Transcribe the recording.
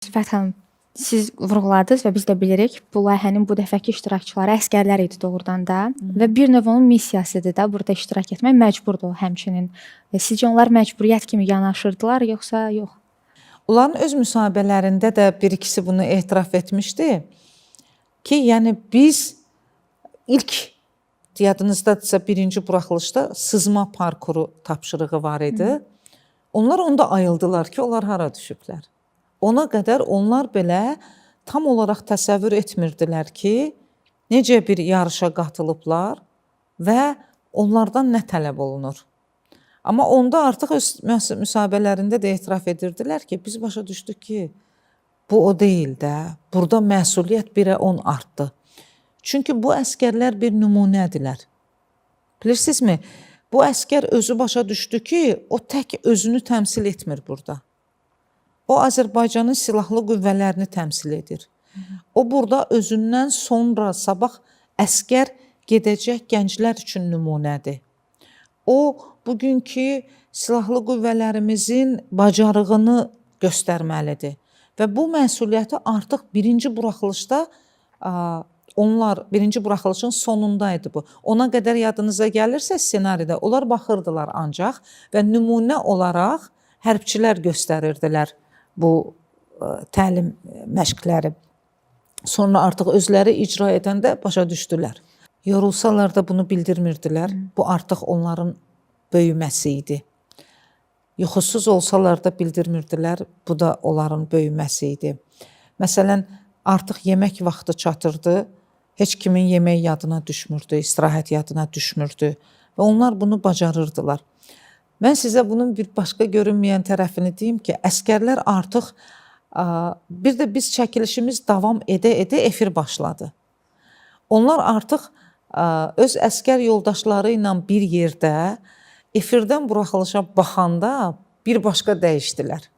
Sifət xanım, siz vurğuladınız və biz də bilirik, bu layihənin bu dəfəki iştirakçıları əsgərlər idi doğrudan da və bir növ onun missiyasıdır da burada iştirak etmək, məcburdur o həmçinin. Və sizcə onlar məcburiyyət kimi yanaşırdılar yoxsa yox? Onların öz müsahibələrində də bir ikisi bunu etiraf etmişdi ki, yəni biz ilk yadınızdadırsa birinci buraxılışda sızma parkuru tapşırığı var idi. Onlar onda ayıldılar ki, onlar hara düşüblər. Ona qədər onlar belə tam olaraq təsəvvür etmirdilər ki, necə bir yarışa qatılıblar və onlardan nə tələb olunur. Amma onda artıq öz müsahibələrində də etiraf edirdilər ki, biz başa düşdük ki, bu o deyil də. Burada məsuliyyət 1-ə 10 artdı. Çünki bu əsgərlər bir nümunədirlər. Bilirsinizmi? Bu əsgər özü başa düşdü ki, o tək özünü təmsil etmir burada. O Azərbaycanın silahlı qüvvələrini təmsil edir. O burada özündən sonra sabah əsgər gedəcək gənclər üçün nümunədir. O bugünkü silahlı qüvvələrimizin bacarığını göstərməlidir. Və bu məsuliyyəti artıq birinci buraxılışda onlar birinci buraxılışın sonunda idi bu. Ona qədər yadınıza gəlirsə ssenaridə onlar baxırdılar ancaq və nümunə olaraq hərbçilər göstərirdilər bu təlim məşqləri. Sonra artıq özləri icra edəndə başa düşdülər. Yorulsalar da bunu bildirmirdilər. Bu artıq onların böyüməsi idi. Yuxusuz olsalar da bildirmirdilər. Bu da onların böyüməsi idi. Məsələn, artıq yemək vaxtı çatırdı. Heç kimin yemək yadına düşmürdü, istirahət yadına düşmürdü və onlar bunu bacarırdılar. Mən sizə bunun bir başqa görünməyən tərəfini deyim ki, əsgərlər artıq bir də biz çəkilişimiz davam edə-edə efir başladı. Onlar artıq öz əsgər yoldaşları ilə bir yerdə efirdən buraxılışa baxanda bir başqa dəyişdilər.